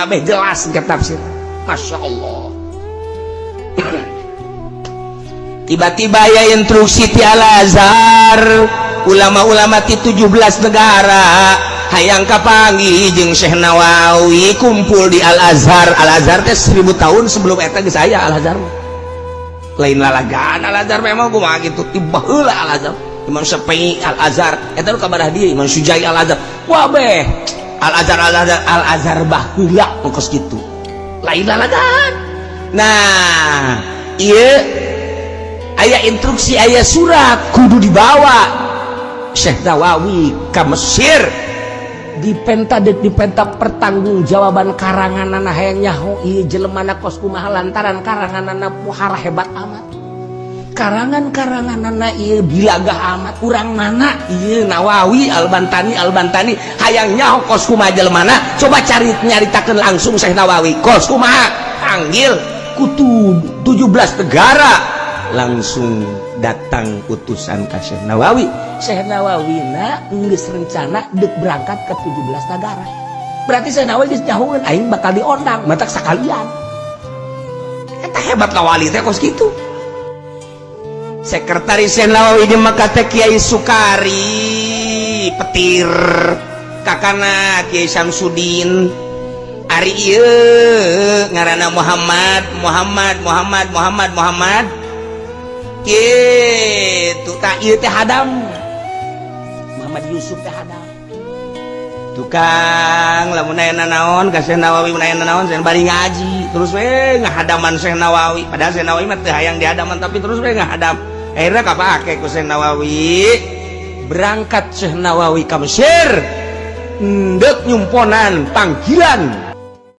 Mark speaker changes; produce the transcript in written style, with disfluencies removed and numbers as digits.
Speaker 1: Kabeh jelas ke tafsir. Masya Allah. Tiba-tiba ya instruksi ti Al-Azhar, ulama-ulama ti 17 negara hayang kapanggih jeung Syekh Nawawi kumpul di Al-Azhar. Al-Azhar teh 1000 tahun sebelum eta geus aya Al-Azhar. Lain lalagaan Al-Azhar memang kumaha kitu, tiba heula Al-Azhar. Imam Syafi'i Al-Azhar eta nu kabarah dieu, Imam Sujai Al-Azhar. Wah beh, Al-Azhar Al-Azhar Al-Azhar baheula kos kitu. Lain lalagaan. Nah, ieu aya instruksi, aya surat kudu dibawa Syekh Nawawi ka Mesir, dipenta dek dipenta pertanggungjawaban karanganana, hayang nyaho ieu jelemana kos kumaha, lantaran karanganana pohara hebat amat, karangan-karanganana ieu bilagah amat, urang mana ieu Nawawi Albantani Albantani, hayang nyaho kos kumaha jelemana, coba cari nyaritakeun langsung Syekh Nawawi kos kumaha, panggil kutu 17 negara, langsung datang utusan ka Syekh Nawawi. Syekh Nawawi na geus rencana dek berangkat ke 17 negara. Berarti Syekh Nawawi geus nyahoeun aing bakal diondang, matak sakalian. Eta hebat Nawawi teh kos kitu. Sekretaris Syekh Nawawi di Mekah teh Kiai Sukari Petir, kakana Kiai Samsudin. Ari ieu ngaranna Muhammad Muhammad Muhammad Muhammad Muhammad. Gitu tak ieu teh hadam Muhammad Yusuf teh hadam tukang lamun aya naon ka Syekh Nawawi, mun aya naon cenah bari ngaji terus we ngahadaman Syekh Nawawi, padahal Syekh Nawawi mah teu hayang dihadaman tapi terus we ngahadam, akhirna kapake ku Syekh Nawawi. Berangkat Syekh Nawawi ka Mesir ndek nyumponan panggilan.